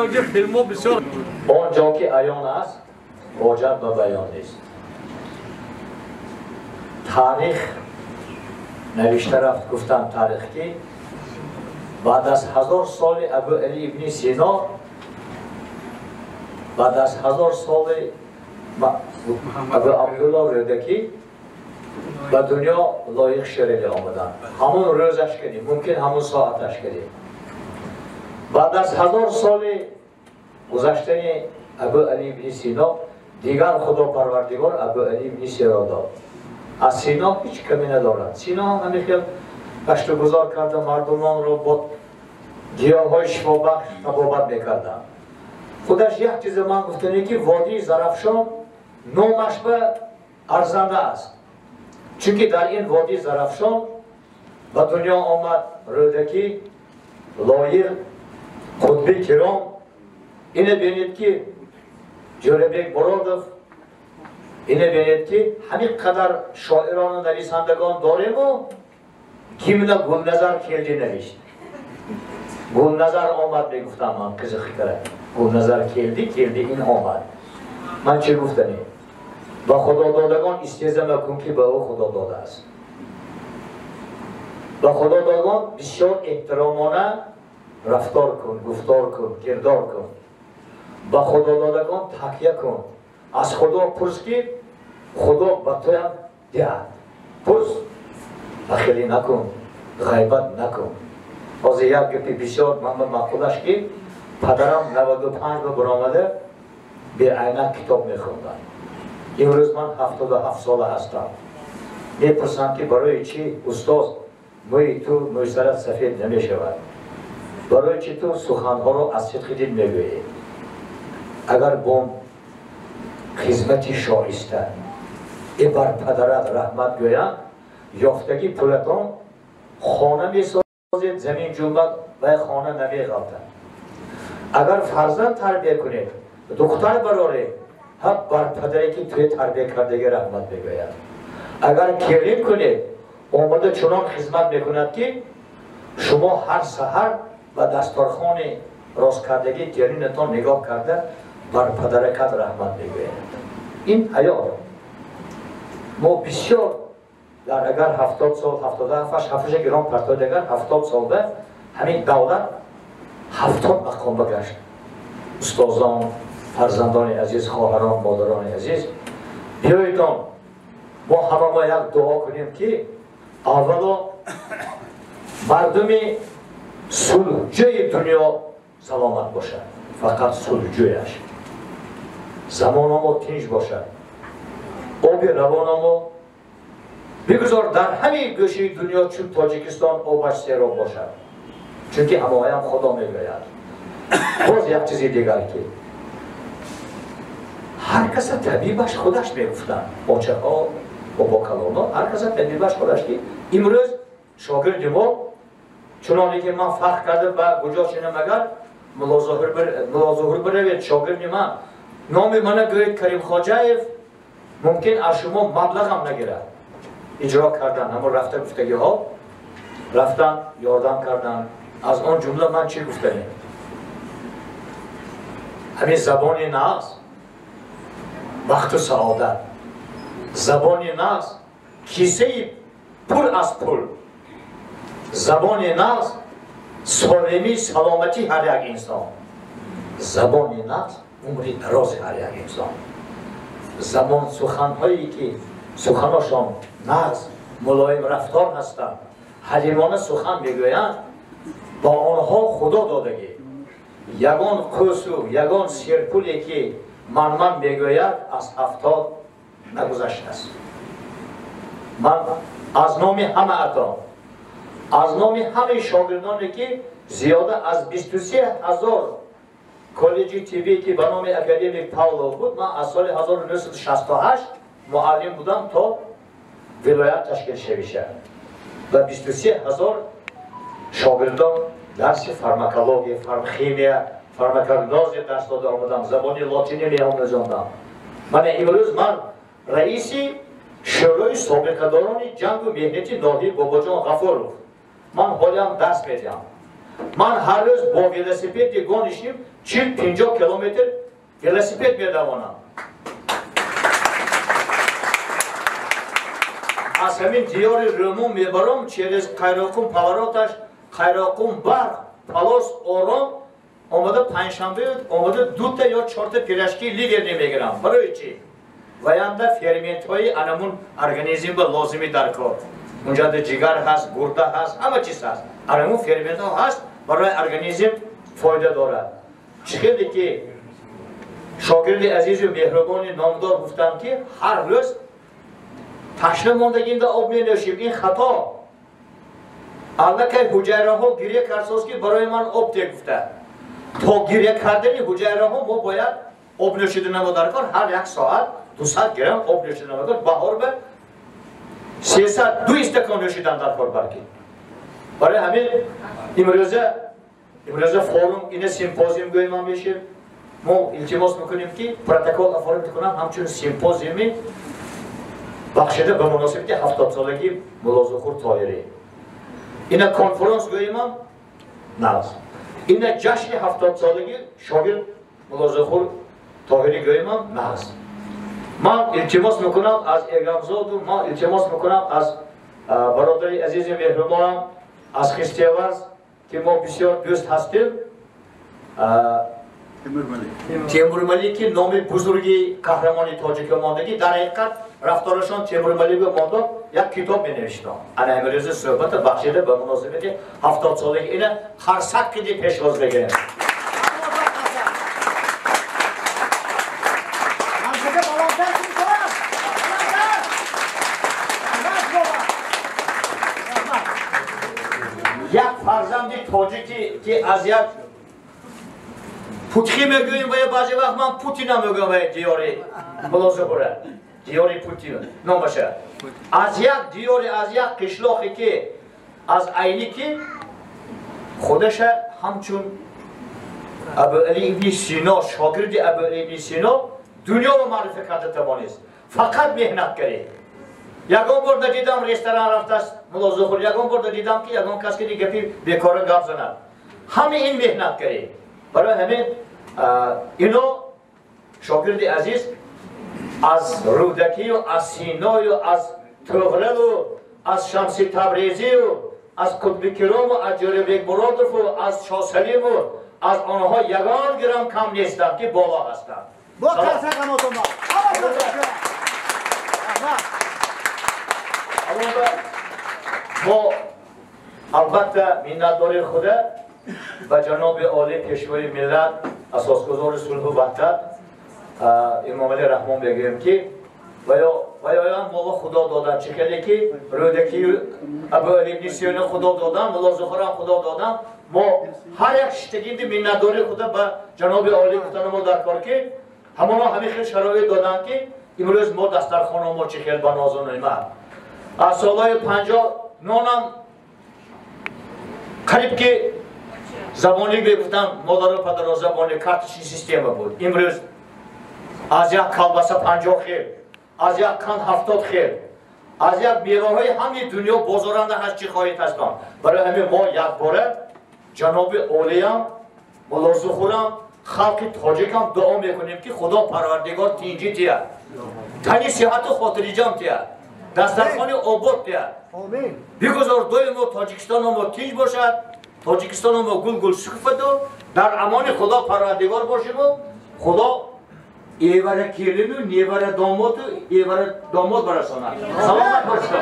инҷо филмҳо бисёр. Он ҷо ки аён аст, ҳоҷат ба баён нест. Таърих навишта рафт, гуфтам таърих ки баъд аз 1000 соли Абу Али ибни Сино, баъд аз 1000 соли Абу Абдулло Рӯдакӣ ба дунё Лоиқ Шералӣ омаданд. Ҳамон рӯзаш кардем, мумкин ҳамон соаташ кардем. Баъд аз 1000 соли гузаштани Абу Али ибни Сино дигар Худо Парвардигор Абу Али ибни Сино дод. Аз Сино ҳеҷ ками надорад. Сино ҳам ҳамин хел гаштугузор карда, мардумонро бо гиёҳҳои шифобахш табобат мекарданд. Худаш як чизе ман гуфтане ки водии Зарафшон номаш ба арзанда аст. Чунки дар ин водии Зарафшон ба дунё омад Рӯдакӣ, Лоиқ, Қутби Киром. Ине бинед ки Ҷӯрабек Муродов, ине бинед ки ҳамин қадар шоирону нависандагон дориму гимна Гулназар Келди навишт. Гулназар омад мегуфтам ман қизиқи кара. Гулназар Келди, Келди ин омад. Ман чӣ гуфтанӣ? Ба худододагон истеза макун ки ба ӯ Худо додааст. Ба худододагон бисёр эҳтиромона рафтор кун, гуфтор кун, кирдор кун. Ба худододагон такя кун. Аз Худо пурс ки Худо ба туям диҳад. Пурс, бахилӣ накун, ғайбат накун. Ҳозир як гапи бисёр ман ба маъқулаш ки падарам 95 ба баромада беайнак китоб мехонданд. Имрӯз ман 77 сола ҳастам. Мепурсам ки барои чӣ устоз мӯи ту мӯйсарат сафед намешавад? Барои чӣ ту суханҳоро аз сидқи дил мегӯӣ? Агар бо хизмати шоиста э бар падарат раҳмат гӯянд, ёфтагӣ пулатон хона месозед, замин ҷунбад ва хона намеғалтад. Агар фарзанд тарбия кунед, духтар бароред, ҳа бар падаре ки туе тарбия кардагӣ раҳмат мегӯяд. Агар келин кунед, омада чунон хизмат мекунад ки шумо ҳар саҳар ба дасторхони росткардагии келинатон нигоҳ карда бар падаракат раҳмат мегӯяд. Ин ҳаёт. Мо бисёр дар агар 70 сол, 77, ҳафташа гирон партоид, агар 70 сол ба ҳамин давлат 70 мақом багашт. Устозон, фарзандони азиз, хоҳарон, модарони азиз, биёедон мо ҳама мо як дуо кунем ки аввало мардуми сулҳҷӯи дунё саломат бошад, фақат сулҳҷӯяш. Замонамо тинҷ бошад, оби равонамо бигузор дар ҳамин гӯшаи дунё чун Тоҷикистон обаш сероб бошад, чунки ҳамоям Худо мегӯяд. Боз як чизи дигар ки ҳар каса табибаш худаш мегуфтанд, очаҳо, бобокалоно, ҳар каса табибаш худаш ки имрӯз шогирди мо чуноне ки ман фарқ карда ба куҷо шинам, агар Муллозуҳур биравед, шогирди ман номи мана гӯед Карим Хоҷаев, мумкин аз шумо маблағам нагирад. Иҷро кардан ҳамон рафта гуфтагиҳо, рафтан ёрдам кардан. Аз он ҷумла ман чӣ гуфтанем? Ҳамин забони нағз бахту саодат, забони нағз кисаи пур аз пул, забони нағз солимӣ саломатӣ ҳар як инсон, забони нағз умри дарози ҳар як инсон. Забон суханҳое ки суханошон нағз, мулоим рафтор ҳастанд, ҳалимона сухан мегӯянд, ба онҳо Худо додагӣ. Ягон қӯсу, ягон серпуле ки манман мегӯяд аз 70 нагузаштааст. Ман аз номи ҳамаатон, аз номи ҳамаи шогирдоне ки зиёда аз 23 000 коллеҷи тиббӣ ки ба номи академик Павлов буд, ман аз соли 1968 муаллим будам то вилоят ташкил шавиша ва 23 000 шогирдон дарси фармакология, химия, фармакогнозия дарс дода омадам, забони лотинӣ меомӯзондам. Мана имрӯз ман раиси шӯрои собиқадорони ҷангу меҳнати ноҳияи Бобоҷон Ғафуров. Ман ҳолиам дарс медиҳам. Ман ҳар рӯз бо велосипеди гонишним 40-50 километр велосипед медавонам. Аз ҳамин диёри Рӯмон мебарам через Қайроқум повороташ, Қайроқум барқ, Палос ором омада панҷшанбе омада дута ё чорта пирожки ливерне мегирам. Барои чӣ? Ваянда ферментҳои анамун организм ба лозими дар кор. Унҷада ҷигар ҳаст, гурда ҳаст, ҳама чиз ҳаст. Анамун ферментҳо ҳаст, барои организм фоида дорад. Чӣ хеле ки шогирди азизу меҳрубони номдор гуфтам ки ҳар рӯз ташна мондагинда об менӯшем, ин хато. Аллакай ҳуҷайраҳо гиря кардсоз ки барои ман об те гуфта. То гиря кардани ҳуҷайраҳо мо бояд об нӯшида дар кор ҳар як соат 200 грамм об нӯшида кор, баҳор ба 302 истакон нӯшидан дар кор балки. Барои ҳамин имрӯза форум ина симпозиум гӯем мешем. Мо илтимос мекунем ки протокол оформить кунам ҳамчун симпозиуми бахшида ба муносибати 70-солагии Муллозуҳур Тоҳирӣ. Ина конференс гӯем нағз. Ина ҷашни 70-солагии шогирд Муллозуҳур Тоҳирӣ гӯем нағз. Ман илтимос мекунам аз Эгамзоду, ман илтимос мекунам аз бародари азизи меҳрубонам, аз Хистеварз, ки мо бисёр дӯст ҳастем, Темурмалик, ки номи бузурги қаҳрамони тоҷика мондагӣ, дар ҳақиқат рафторашон Темурмалик мондо як китоб менавиштам. Ана имрӯзи суҳбата бахшида ба муносибати 70-солагӣ ина қарсак киди пешвоз бигирем. Як фарзанди тоҷики ки аз як Путхи мегӯем ва баъзе вақт ман Путина мегӯям ва диёри Муллозуҳура, диёри Путин номаша. Аз як диёри, аз як қишлоқе ки аз Айнӣ ки худаша ҳамчун Абуали ибни Сино, шогирди Абуали ибни Сино дунёро маърифа карда тавонист. Фақат меҳнат кард. Ягон бор надидам ресторан рафтааст Муллозуҳур, ягон бор надидам ки ягон кас ки гапи бекора гап занад. Ҳама ин меҳнат кард. Барои ҳамин ино шогирди азиз аз Рӯдакию аз Синою аз Тӯғралу аз Шамси Табрезию аз Қутбикирому аз Ҷӯрабек Муродову аз Шоҳсалиму аз онҳо ягон грамм кам нестанд ки боло ҳастанд. Мо албатта миннатдори худа ба ҷаноби олӣ пешвои миллат, асосгузори сулҳу ваҳдат Эмомалӣ Раҳмон мегӯем ки ваёям моро Худо додан, чӣ хеле ки Рӯдакию Абуали ибни Сино Худо додан, Муллозуҳурам Худо додан. Мо ҳар як шиштагинди миннатдори худа ба ҷаноби олӣ гуфтана мо дар кор ки ҳамоно ҳамин хел шароит доданд ки имрӯз мо дастархонао мо чӣ хел ба нозу неъмат. Аз солҳои 50 нонам қариб ки забони мегуфтам модару падаро забони карточни система буд. Имрӯз аз як колбаса 50 хел, аз як қанд 70 хел, аз як меваҳои ҳамаи дунё бозоранда ҳаст чӣ хоҳед ҳастанд. Барои ҳамин мо якбора ҷаноби олиям, Муллозуҳурам, халқи тоҷикам дуо мекунем ки Худо Парвардигор тинҷӣ тиҳад, тани сиҳату хотириҷам тиҳад, дастархони обод тиҳад. Бигузор доимо Тоҷикистоно мо тинҷ бошад, Тоҷикистоно мо гулгул шукуфаду дар амони Худо Парвардигор бошему Худо эвара келину невара домоту эвара домод барасонад. Саломат бошед.